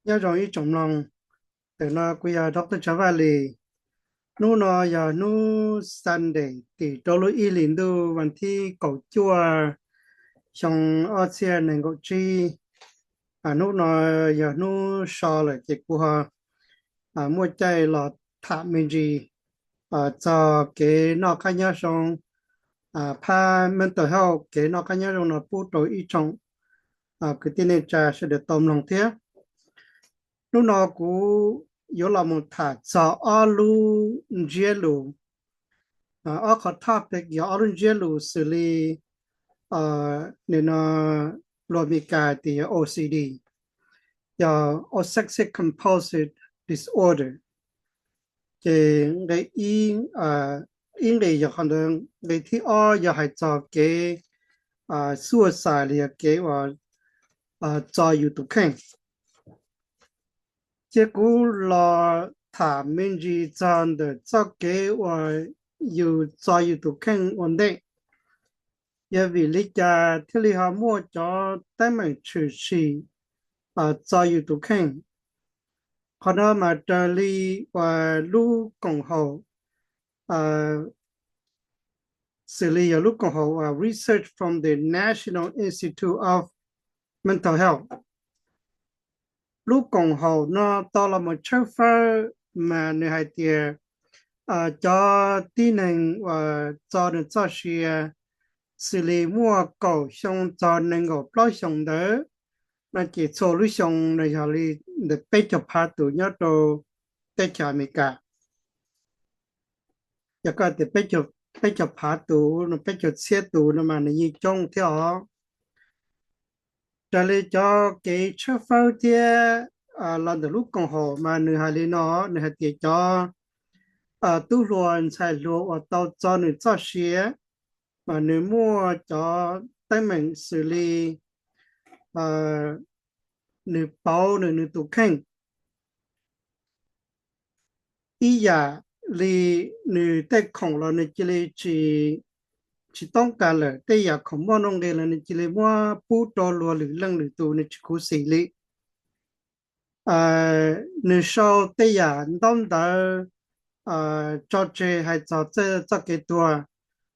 Nyob zoo ib tsoom mloog, ntawm no kuv yog Doctor Tsav Vaj Lis. Hnub no yog hnub Sunday tim rau lub ib hlis ntuj vas thib kaum cuaj xyoo ob txhiab nees nkaum tsib. Hnub no yog hnub so lawm ces kuv ho muaj caij los tham me ntsis txog kev noj qab nyob zoo, phab mental health, kev noj qab nyob zoo no pub rau ib tsoom kwv tij neej tsa sawv daws tau mloog thiab. Hnub no kuv yuav los mus tham txog ob lub ntsiab lus, ob qhov topic yog ob lub ntsiab lus xws li nim no luag Meskas tias yog O C D, yog Obsessive Compulsive Disorder. Ces nqe ib, ib nqe yog qhov ntawd, nqe thib ob yog hais txog kev suicide los yog kev uas txo yus tus kheej. Ces kuv los tham me ntsis txog ntawm txoj kev uas yus txo yus tus kheej ua ntej. Yog vim li cas thiaj li ho muaj cov teeb meem tshwm sim txo yus tus kheej? Qhov no mas raws li uas lub koom haum, xws li yog lub koom haum uas Research from the National Institute of Mental Health. Lub koom haum no tau los mus tshawb fawb mas nws hais tias cov tib neeg uas txo nws txoj sia xws li muaj kaum xyoo txog nees nkaum plaub xyoos ntawd no ces txhua lub xyoo no yog li ntawm peb caug phav tus nyob rau teb chaws Amelikas. Yog koj tias peb caug phav tus no, peb caug txhiab tus no mas nws yeej coob thiab os. Raws li cov kev tshawb fawb thiab los ntawm lub koom haum mas nws hais li no, nws hais tias cov tub hluas ntxhais hluas uas tau txo nws txoj sia mas nws muaj cov teeb meem xws li nws pauv nws, nws tus kheej, ib yam li nws tej khoom los nws cia li tsis, tsis toob kas lawm, tej yam khoom muaj nuj nqis los nws cia li muab pub rau luag lwm leej lwm tus, nws tsis khuv xim li. Nws sau tej yam ntaub ntawv tso tseg hais txog txoj kev tuag,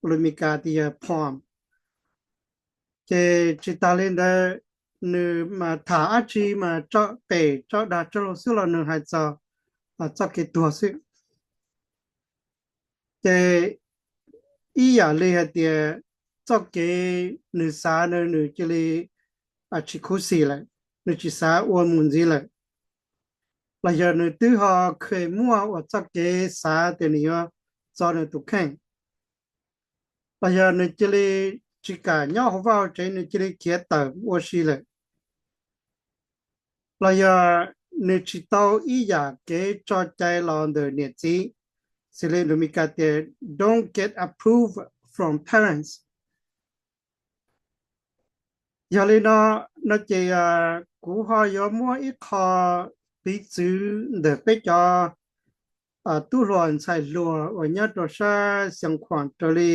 lus Meskas tias porn. Ces tsis tas li ntawd, nws mas tham dab tsi mas tso pem tso dag tso lus xwb los nws hais txog txoj kev tuag xwb. Ces ib yam li hais tias txoj kev nws xav no nws cia li tsis khuv xim lawm, nws tsis xav ua mus ntxiv lawm, los yog nws twb ho kheev muaj uas txoj kev xav tias nws yuav txo nws tus kheej, los yog nws cia li tsis kam nyob hauv vaj hauv tsev, nws cia li khiav tawm ua si lawm, los yog nws tsis tau ib yam kev tso cai los ntawm niam txiv, xws li lus Meskas tias don't get approval from parents. Yog li no, no ces kuv ho yuav muab ib qho piv txwv ntawm peb cov tub hluas ntxhais hluas uas nyob rau sab Xeev Khuam raws li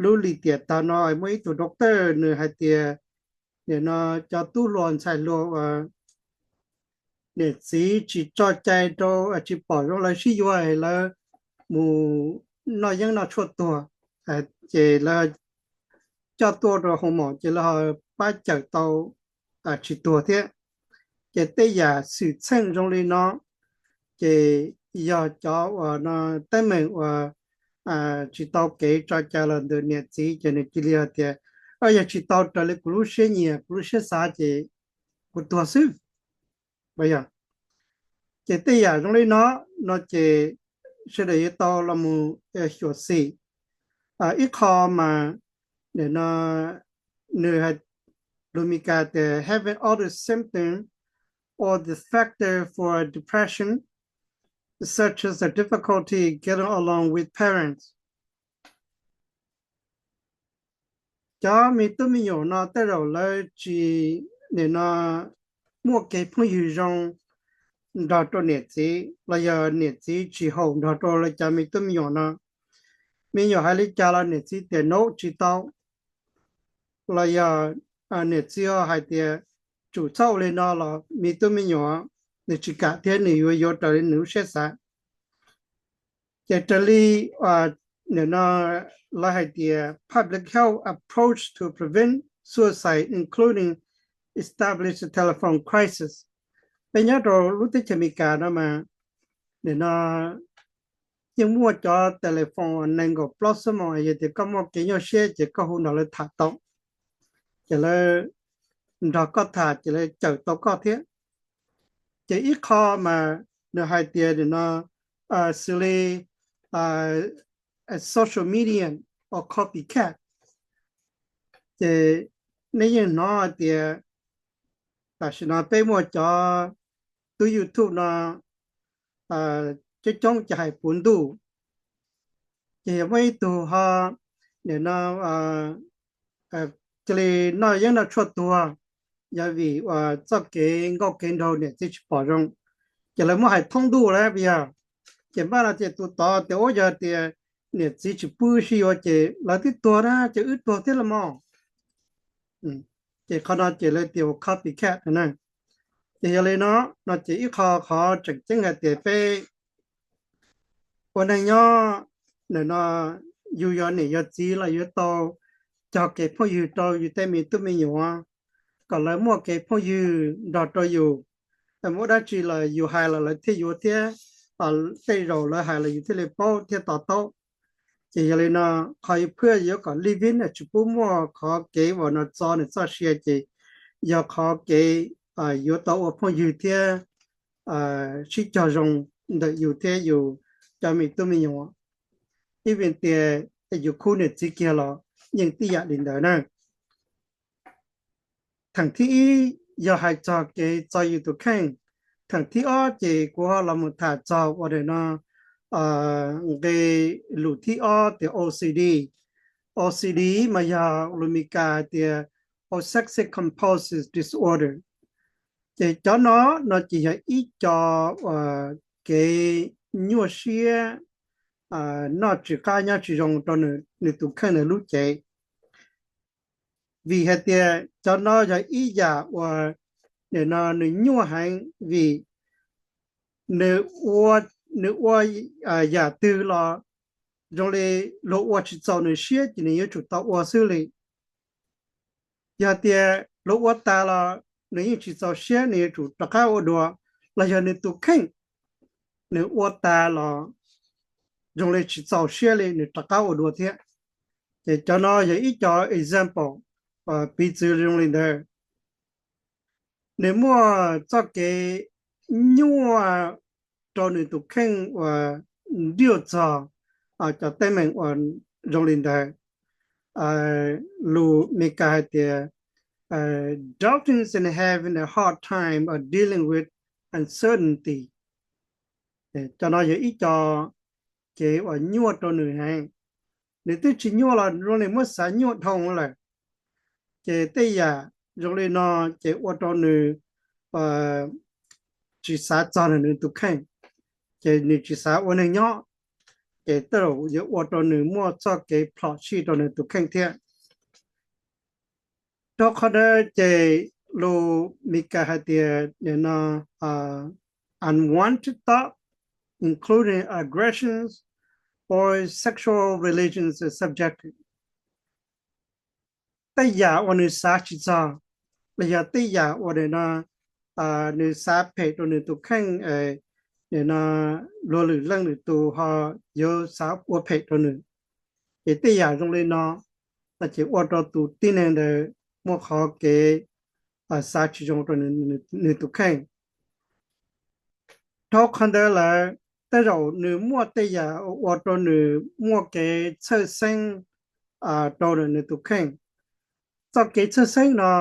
lub lim tiam tag no muaj ib tug doctor nws hais tias nim no cov tub hluas ntxhais hluas uas niam txiv tsis tso cai rau, tsis pom zoo lawv sib yuav es lawv mus noj yeeb noj tshuaj tuag, ces lawv coj tuaj rau hoo maum ces lawv ho pab cawm tau tsis tuag thiab. Ces tej yam xwm txheej zoo li no ces yog cov uas no teeb meem uas tsis tau kev tso cai los ntawm niam txiv ces nws cia li hais tias yog tsis tau raws li kuv lub siab nyiam kuv lub siab xav ces kuv tuag xwb. Ces tej yam zoo li no, no ces sawv daws yuav tau los mus xyuam xim. Ib qho mas nim no nws, lus Meskas tias having other symptoms or the factor for depression, such as the difficulty getting along with parents. Cov me tub me nyuam no tej zaum lawv tsis, nim no muaj kev phooj ywg zoo nrog rau niam txiv los yog niam txiv tsis haum nrog rau lawv cov me tub me nyuam no. Me nyuam hais li cas los niam txiv tias no tsis tau, los yog niam txiv hais tias tsum txhob ua li no los me tub me nyuam nws tsis kam thiab nws yuav yuav raws li nws lub siab xav. Ces raws li, nim no lawv hais tias public health approach to prevent suicide including establish telephone crisis. Peb nyob rau lub teb chaws Amelikas no mas, nim no yeej muaj cov telephone nees nkaum plaub xuab moos, yog tias koj muaj kev nyuaj siab ces koj hu nrog lawv tham tau, ces lawv nrog koj tham ces lawv cawm tau koj thiab. Ces ib qho mas nws hais tias nim no xws li social media or copycat, ces nej yeej hnov hais tias tam sim no peb muaj cov tub YouTube no coob coob ces hais puv ntuj, ces yog muaj ib tug ho nim no cia li noj yeeb noj tshuaj tuag, yog vim uas txoj kev nkauj kev nraug niam txiv tsis pom zoo, ces lawv muab hais thoob ntuj lawm puas yog? Ces npaj no ces tus tod tias ua yog tias niam txiv tsis pub wb sib yuav ces lawv twb tuag na ces wb tuag thiab los mas. Ces qhov no ces lawv tias ua copycat na. Ces yog li no, no ces ib qho qhov tseem ceeb hais tias peb ua neej nyob, nim no yus yog niam yog txiv los yuav tau cog kev phooj ywg rau yus tej me tub me nyuam, kom lawv muaj kev phooj ywg nrog rau yus. Muaj dab tsi los yus hais los lawv thiaj yuav thiab, tej zaum lawv hais los yus thiaj li paub thiab to taub. Ces yog li no, qhov yus phwj yuav kom living tsis pub muaj qhov kev uas no txo nws txoj sia ces yog qhov kev yuav tau ua phooj ywg thiab sib cog zoo ntawm yus thiab yus cov me tub me nyuam, ib vim tias yus khub niam txiv kiag los yeej tib yam li ntawd na. Theem thib ib yog hais txog kev txo yus tus kheej. Theem thib ob ces kuv ho los mus tham txog ua daim no nqe lus thib ob tias O C D. O C D mas yog lus Meskas hais tias obsessive compulsive disorder. Ces cov no no ces yog ib co kev nyuaj siab noj tsis qab nyob tsis zoo rau nws tus kheej nws lub cev. Vim hais tias cov no yog ib yam uas nim no nws nyuaj heev vim nws ua yam twg los zoo li luag ua tsis txaus nws siab ces nws yuav tsum tau ua xwb li. Yog tias luag ua tas los nws yeej tsis txaus siab nws yuav tsum rov qab ua dua, los yog nws tus kheej nws ua tas los zoo li tsis txaus siab li nws rov qab ua dua thiab. Ces cov no yog ib co example, piv txwv zoo li ntawd. Nws muaj txoj kev nyuaj rau nws tus kheej uas ntiaj txog cov teeb meem uas zoo li ntawd. Lus Meskas hais tias doubting and having a hard time of dealing with uncertainty. Cov no yog ib co kev uas nyuaj rau nws heev. Nws twb tsis nyuaj los zoo li muab xav nyuaj dhau lawm. Ces tej yam zoo li no ces ua rau nws tsis xav txog nws tus kheej, ces nws tsis xav ua neeg nyob, ces tej zaum yuav ua rau nws muaj txoj kev plhom sij rau nws tus kheej thiab. Rau qhov ntawd ces lus Meskas hais tias no unwanted thought, including aggressions or sexual relations subjective. Tej yam uas nws xav tsis txog, los yog tej yam uas no nws xav phem rau nws tus kheej, no luag lwm leej lwm tus ho yuav xav ua phem rau nws. Ces tej yam zoo li no no ces ua rau tus tib neeg ntawd muaj qhov kev xav tsis zoo rau nws tus kheej. Dhau qhov ntawd lawm, tej zaum nws muaj tej yam ua rau nws muaj kev txhawj xeeb rau nws tus kheej. Txoj kev txhawj xeeb no,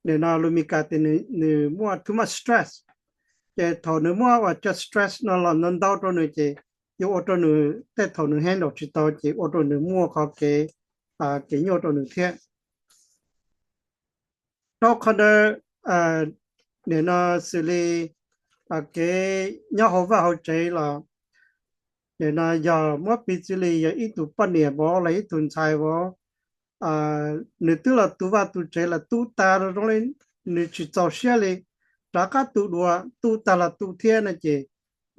nim no lus Meskas tias nws muaj too much stress. Ces thaum nws muaj ua cov stress no los ntau ntau rau nws ces yuav ua rau nws tej thaum nws handle tsis tau ces ua rau nws muaj qhov kev, kev nyuaj rau nws thiab. Rau qhov ntawd, nim no xws li kev nyob hauv vaj hauv tsev los, nim no yog muab piv txwv li yog ib tug poj niam vauv los ib tug ntxhais vauv, nws twb los tu vaj tu tsev los tu tas zoo li nws tsis txaus siab li, rov qab tu dua, tu tag los tu thiab no ces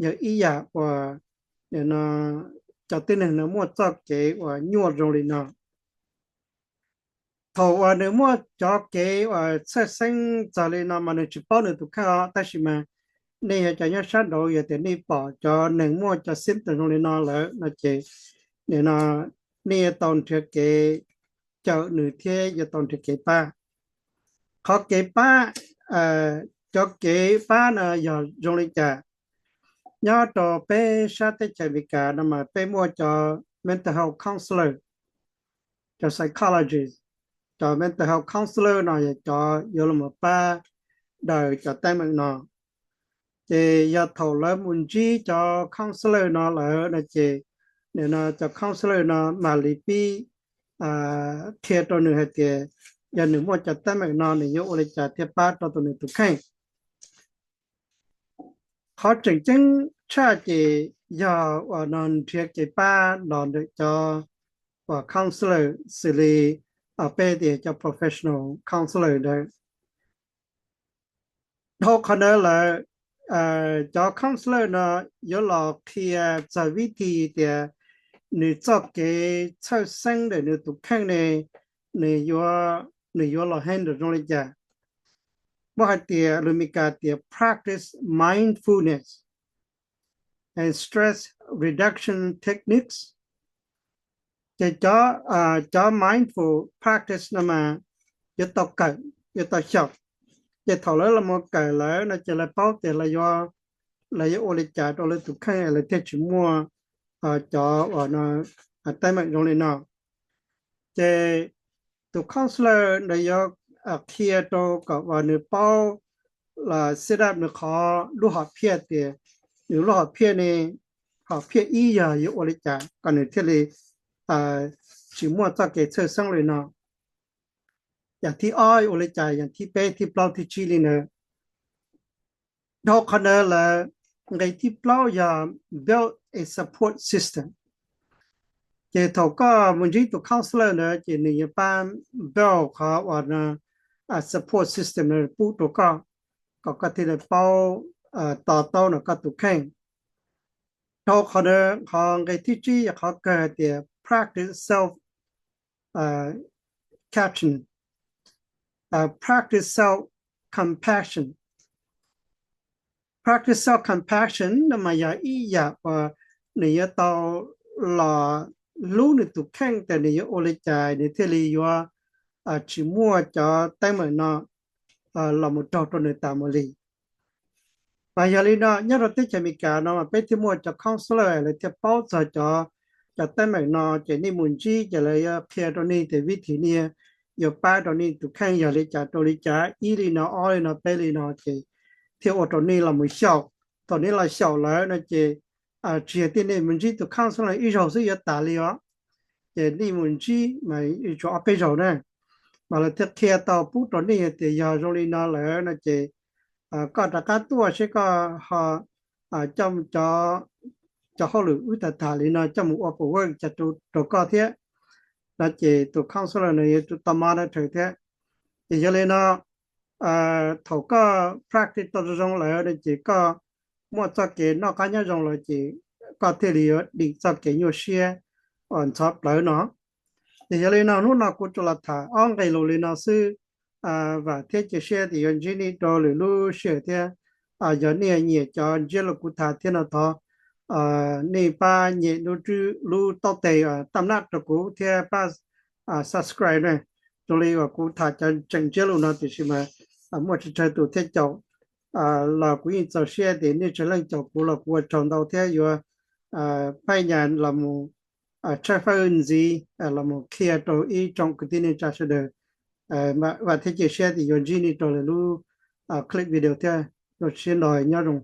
yog ib yam uas cov tib neeg no muaj txoj kev uas nyuaj zoo li no. Thaum uas nws muaj cov kev uas txhawj xeeb txog li no mas nws tsis paub nws tus kheej os, tab sis mas nej yog cov nyob sab nraud yog tias nej pom cov neeg muaj cov symptom zoo li no lawm no ces nim no nej yuav tau nrhiav kev cawm nws thiab yuav tau nrhiav kev pab. Qhov kev pab, cov kev pab no yog zoo li cas? Nyob rau peb sab teb chaws Amelikas no mas peb muaj cov mental health counselor, cov psychologist, cov mental health counselor no yog cov yuav los pab daws cov teeb meem no. Ces yog thaum lawv mus ntsib cov counselor no lawm no ces nim no cov counselor no mam li pib qhia rau nws hais tias yog nws muaj cov teeb meem no nws yuav ua li cas thiaj pab rau tus nws tus kheej. Qhov tseem ceeb tshaj ces yog uas no nrhiav kev pab los ntawm cov uas counselor xws li peb tias cov professional counselor ntawd. Dhau qhov ntawd lawm, cov counselor no yuav los qhia txog vib thi tias nws txoj kev txhawj xeeb ntawm nws tus kheej ne, nws yuav, nws yuav los handle zoo li cas. Muab hais tias lus Meskas tias practice mindfulness and stress reduction techniques. Ces cov mindful practice no mas yuav tau kawm, yuav tau xyaum. Ces thaum lawv los mus kawm lawm no ces lawv paub tias lawv yuav ua li cas rau lawv tus kheej lawv thiaj tsis muaj cov uas teeb meem zoo li no. Ces tus counselor ntawd yuav qhia rau kom uas nws paub los set up nws qhov lub hom phiaj tias nws lub hom phiaj ne, hom phiaj ib yog yuav ua li cas kom nws thiaj li tsis muaj txoj kev txhawj xeeb li no. Yam thib ob ua li cas, yam thib peb thib plaub thib tsib li ntawd. Dhau qhov ntawd lawm, nqe thib plaub yog build a support system. Ces thaum koj mus ntsib tus counselor ntawd ces nws yuav pab build qhov uas support system pub rau koj, kom koj thiaj li paub to taub no koj tus kheej. Dhau qhov ntawd qhov nqe thib tsib yog qhov kawg tias practice self compassion, practice self compassion. Practice self compassion no mas yog ib yam uas nws yuav tau los hlub nws tus kheej tias nws yuav ua li cas nws thiaj li yuav tsis muaj cov teeb meem no los mus raug rau nws tas mus li. Mas yog li no nyob rau teb chaws Amelikas no mas peb thiaj muaj cov counselor lawv thiaj paub txog cov, cov teeb meem no ces nej mus ntsib ces lawv yuav qhia rau nej tias vib thi nej yuav pab rau nej tus kheej yog li cas rau li cas, ib li no ob li no peb li no ces thiaj ua rau nej los mus xyaum. Thaum nej los xyaum lawm no ces tsis yog tias nej mus ntsib tus counselor ib zaug xwb yuav tas li os. Ces nej mus ntsib mas tsuas ob peb zaug na, mas lawv thiaj qhia tau pub rau nej tias yog zoo li no lawm no ces koj rov qab tuaj seb koj ho coj cov hauj lwm wb tham tham li no coj mus ua forward cas rau koj thiab no ces tus counselor no yuav tsum tau monitor thiab. Ces yog li no thaum koj practice tau zoo zoo lawm no ces koj muaj txoj kev noj qab nyob zoo lawm ces koj thiaj li yuav dim txoj kev nyuaj siab uas ntxhov plawv no. Ces yog li no hnub no kuv tsuas los tham ob nqe lus li no xwb. Vam thiab cia siab tias yuav ntsib nej rau lwm lub sij hawm thiab. Yog nej nyiam cov ntsiab lus kuv tham thiab no thov nej pab nyem lub taub tes tam nab rau kuv thiab pab subscribe na. Zoo li uas kuv tham cov tseem ntsiab lus no tiam sis mas muaj tsis tsawg tus thiaj caum los kuv yeej txaus siab tias nej tsawg leej caum kuv los kuv ua tsaug ntau thiab yuav phaj nyas los mus tshawb fawb ntxiv los mus qhia rau ib tsoom kwv tij neej tsa sawv daws. Vam thiab cia siab tias yuav ntsib nej rau lwm lub clip video thiab. Zoo siab ntau, nyob zoo.